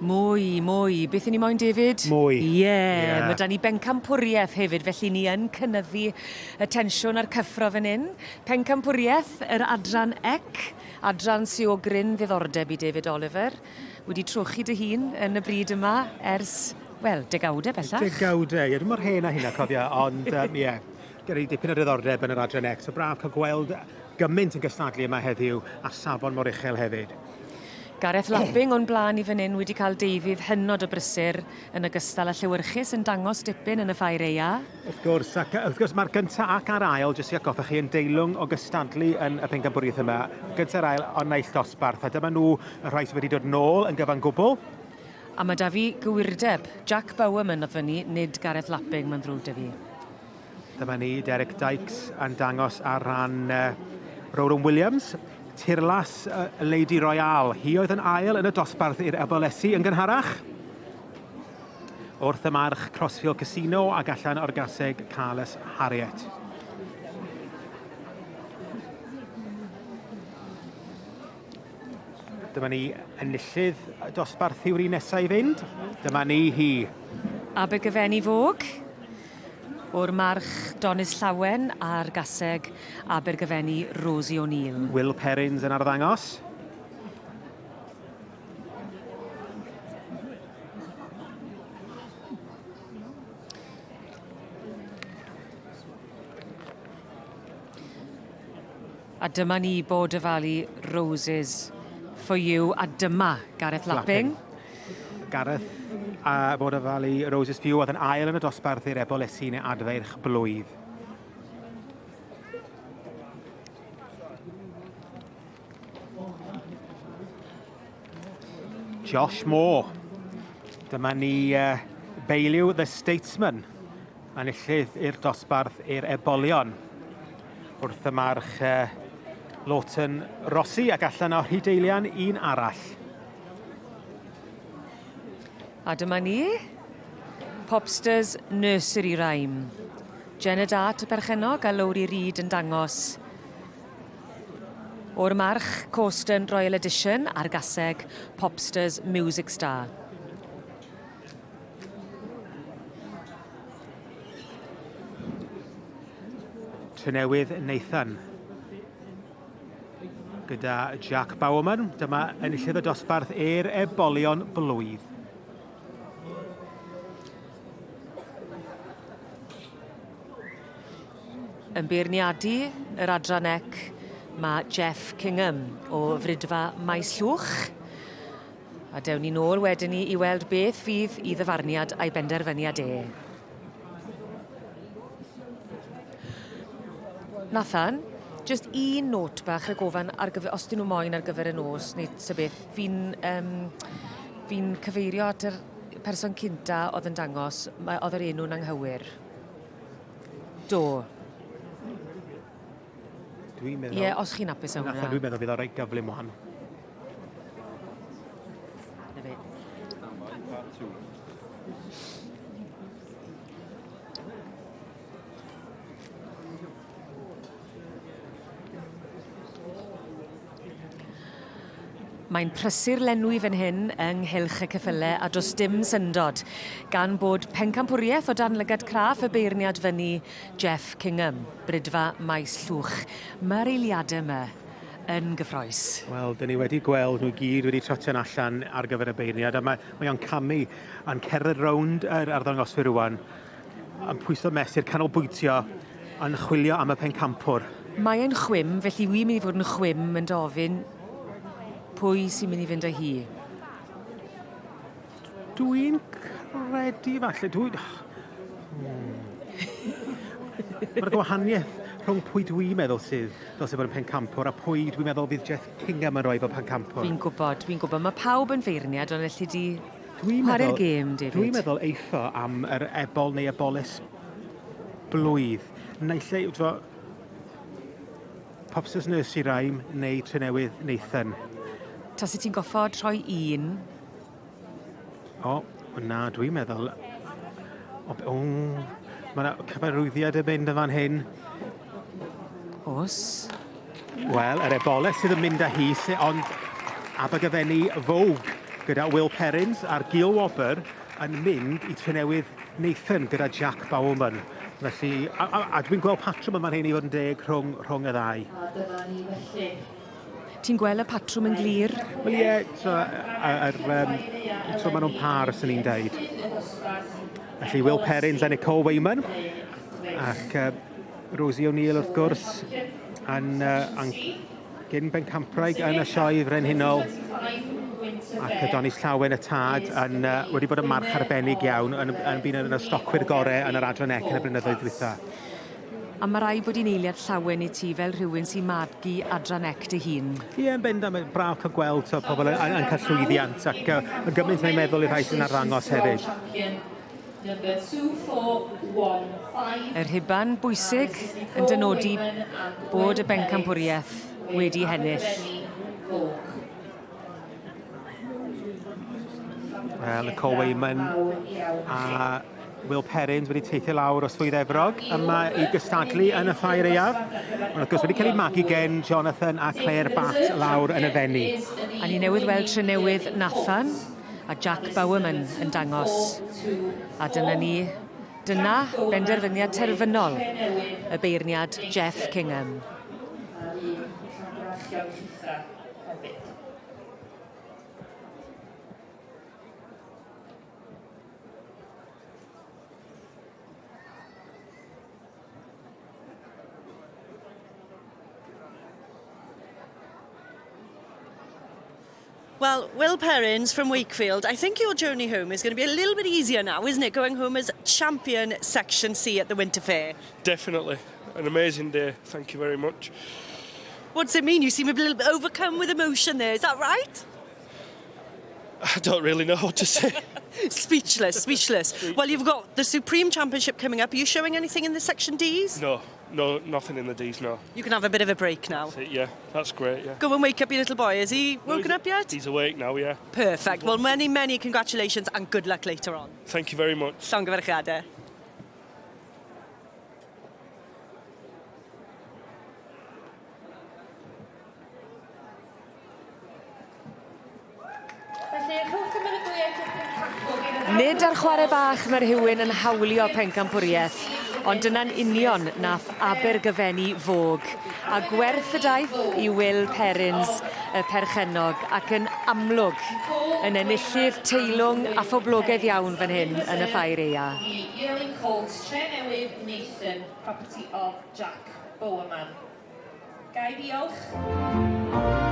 Mwy, mwy. Beth 'yn ni moyn David? Mwy. Ie. Yeah. Ma' 'da ni bencampwrieth hefyd felly ni yn cynyddu y tensiwn a'r cyffro fan 'yn. Pencampwrieth yr adran ec, adran sy o gryn ddiddordeb i David Oliver. Wedi trochi dy hun yn y bryd yma ers, wel, degawde bellach. Degawde, ie. Dwi'm mor hen â hynna cofia, ond yym ie. Gen i dipyn o ddiddordeb yn yr adran ec, so braf cael gweld gymaint yn gystadlu yma heddiw a safon mor uchel hefyd. Gareth Lapping o'n blaen i fan 'yn wedi cael deuddydd hynod o brysur yn ogystal â llewyrchus yn dangos dipyn yn y ffair aea. Wrth gwrs, ac wrth gwrs mae'r gynta ac a'r ail, jyst i atgoffa chi, yn deilwng o gystadlu yn y pencampwriaeth yma. Gynta a'r ail o naill dosbarth, a dyma nhw y rhai sydd wedi dod nôl yn gyfan gwbl. A mae 'da fi gywirdeb, Jack Bowerman oedd fyny, nid Gareth Lapping, mae'n ddrwg 'da fi. Dyma ni, Derek Dykes yn dangos ar ran uh, Rowan Williams. Tirlas uh, Lady Royale. Hi oedd yn ail yn y dosbarth i'r Ebolesi yn gynharach. Wrth y march Crossfield Casino ac allan o'r gaseg Carlos Harriet. Dyma ni enillydd dosbarth yw'r un nesaf i fynd. Dyma ni hi. Abergyfenni Fôg o'r march Donis Llawen a'r gaseg Abergyfenni Rosie O'Neill. Will Perrins yn arddangos. A dyma ni Border Valley Roses for you a dyma Gareth Lapping. Gareth a Border Valley Roses for you oedd yn ail yn y dosbarth i'r Ebolesi neu Adfeirch Blwydd. Josh Moore. Dyma ni uh, Beiliw The Statesman. Enillydd i'r dosbarth i'r ebolion. Wrth y march uh, Lawton Rossi ac allan o Rhydeilian un arall. A dyma ni, Popsters Nursery Rhyme. Jenna Dart y perchennog a Lowri Reid yn dangos o'r march Corston Royal Edition a'r gaseg Popsters Music Star. Tŷ Nathan gyda Jack Bowerman. Dyma enillydd y dosbarth i'r ebolion blwydd. Yn beirniadu yr adran ec mae Jeff Kingham o Fridfa Maes Llwch. A dewn ni nôl wedyn 'ny i weld beth fydd 'i ddyfarniad a'i benderfyniad e. Nathan, jyst un note bach rhag ofan ar gyfer os 'dyn nw moyn ar gyfer y nos neu ta beth fi'n yym fi'n cyfeirio at yr person cynta o'dd yn dangos ma' o'dd yr enw'n anghywir. Do. Dwi'n meddwl... Ie, os chi'n apus â hwnna. Nathan, dwi'n meddwl fydd o reit gyflym wan. 'Na fe. Mae'n prysur lenwi fan hyn yng nghylch y ceffyle a does dim syndod gan bod pencampwriaeth o dan lygad craff y beirniad fyny Jeff Kingham, Bridfa Maes Llwch. Mae'r eiliadau yma yn gyffroes. Wel, dyn ni wedi gweld nhw gyd wedi trotio'n allan ar gyfer y beirniad, a mae, mae o'n camu a'n cerdded rownd yr arddangoswyr rwan, yn pwyso mesur, canolbwyntio, yn chwilio am y pencampwr. Mae e'n chwim, felly wi'n mynd i fod yn chwim yn dofyn pwy sy'n mynd i fynd â hi. Dwi'n credu falle, dwi'n... Hmm. Mae'r gwahaniaeth rhwng pwy dwi'n meddwl sydd dylse fod yn pencampwr a pwy dwi'n meddwl fydd Jeff Kingham yn rhoi fel pencampwr. Fi'n gwybod, fi'n gwybod. Mae pawb yn feirniad, ond elli di chwarae'r gêm, David. Dwi'n meddwl eitho am yr ebol neu eboles blwydd. Naill ai, t'mo', Popsters Nursery Rhyme neu Trenewydd Nathan. Tase ti'n goffod rhoi un. O, na, dwi'n meddwl... O, o, mae yna cyfarwyddiad yn mynd yn fan hyn. Os. Wel, yr eboles sydd yn mynd â hi, ond Abergavenny Vogue. gyda Will Perrins a'r Gil Wobr yn mynd i Trenewydd Nathan gyda Jack Bowerman. Felly, a, a, a dwi'n gweld patrwm yma'n hyn i fod yn deg rhwng, rhwng y ddau. A dyma ni felly. Ti'n gweld y patrwm yn glir? Wel ie, so, ar, um, so maen nhw'n par, sy'n ni'n deud. Felly Will Perrins a Nicole Wayman ac uh, Rosie O'Neill wrth gwrs yn, uh, yn gyn bencampwraig yn y sioe frenhinol ac Adonis Llawen y tad yn, uh, wedi bod yn march arbennig iawn yn, yn byn yn y stocwyr gorau yn yr adran ec yn y blynyddoedd dwytha. A mae rai bod hi'n eiliad llawen i ti fel rhywun sy'n magu adran ec dy hun. Ie, yn bendant, mae'n braf cael gweld so, pobl yn, yn, yn cael llwyddiant ac uh, yn gymaint mae'n meddwl i'r rhai sy'n arddangos hefyd. Y rhuban bwysig yn dynodi bod y bencampwriaeth wedi hennill. Wel, Nicole Wayman a Will Perrins wedi teithio lawr o Swydd Efrog yma i gystadlu yn y Ffair Aeaf. Ond wrth gwrs wedi cael ei magu gen Jonathan a Claire Batt lawr yn y Fenni. A ni newydd weld Trenewydd Nathan a Jack Bowerman yn dangos. A dyna ni, dyna benderfyniad terfynol y beirniad Jeff Kingham. Well, Will Perrins from Wakefield, I think your journey home is going to be a little bit easier now, isn't it? Going home as champion Section C at the Winter Fair. Definitely. An amazing day. Thank you very much. What does it mean? You seem a little bit overcome with emotion there. Is that right? I don't really know what to say. Speechless, speechless. Well, you've got the Supreme Championship coming up. Are you showing anything in the Section Ds? No, no, nothing in the Ds, no. You can have a bit of a break now. That's it, yeah, that's great, yeah. Go and wake up your little boy. Is he woken up yet? He's awake now, yeah. Perfect. Well, many, many congratulations and good luck later on. Thank you very much. Llongyfarchiadau. Nid ar chwarae bach mae rhywun yn hawlio pencampwriaeth, ond dyna'n union nath Abergyfenni fog. A gwerth y daith i Will Perrins, y perchennog, ac yn amlwg yn enillydd teilwng a phoblogaidd iawn fan hyn yn y Ffair Aea. Yearling Colts, Trenewydd Nathan, property of Jack Bowerman. Ga i ddiolch?